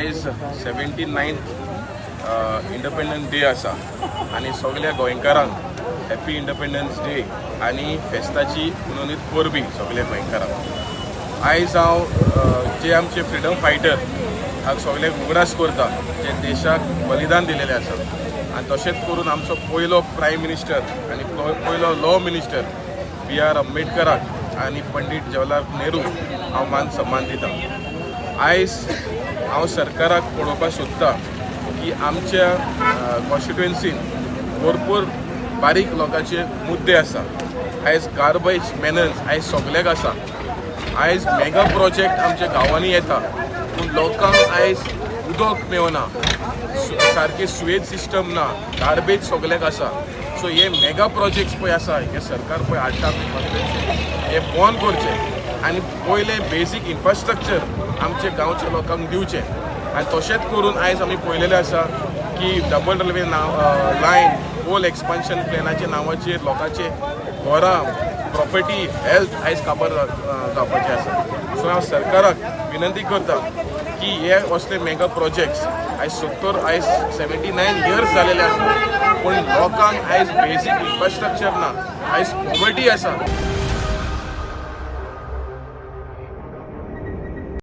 आयज 79th independence day आसा आनी सगल्या गोंयकारांक हॅपी इंडिपेंडन्स डे आनी फेस्ताची मनोनीत परबीं सगल्या गोंयकारांक. आयज हांव जे आमचे फ्रिडम फायटर हांव सगल्यांक उगडास करता, जे देशाक बलिदान दिलेलें आसा आनी तशेंच करून आमचो पयलो प्रायम मिनिस्टर आनी पयलो लॉ मिनिस्टर बी आर आंबेडकराक आनी पंडीत जवाहरलाल नेहरू हांव मान सन्मान दिता. आयज हांव सरकाराक पळोवपाक सोदता की आमच्या कॉन्स्टिट्युएन्सीन भरपूर बारीक लोकांचे मुद्दे आसा. आयज गार्बेज मेनन्स आयज सगल्याक आसा. आयज मेगा प्रोजेक्ट आमच्या गांवांनी येता, पूण लोकांक आयज उदक मेवना, सारकी सुवेज सिस्टम ना, गार्बेज सगल्याक आसा. सो हे मेगा प्रोजेक्ट्स पळय आसा, हे सरकार पळय हाडटा आमच्या कॉन्स्टिट्युएन्सीन, हे बंद करचे आनी पयलें बेजीक इन्फ्रास्ट्रक्चर आमच्या गांवच्या लोकांक दिवचें. आनी तशेंच करून आयज आमी पळयलेलें आसा की डबल रेल्वे नांव लायन, कोल एक्सपान्शन प्लॅनाच्या नांवाचेर लोकांचे घरां, प्रॉपर्टी, हेल्थ आयज काबार जावपाचें आसा. सो हांव सरकाराक विनंती करता की हे असले मेगा प्रोजेक्ट्स आयज 70, आयज 79 इयर्स जालेले आसा, पूण लोकांक आयज बेजीक इन्फ्रास्ट्रक्चर ना, आयज पॉवर्टी आसा.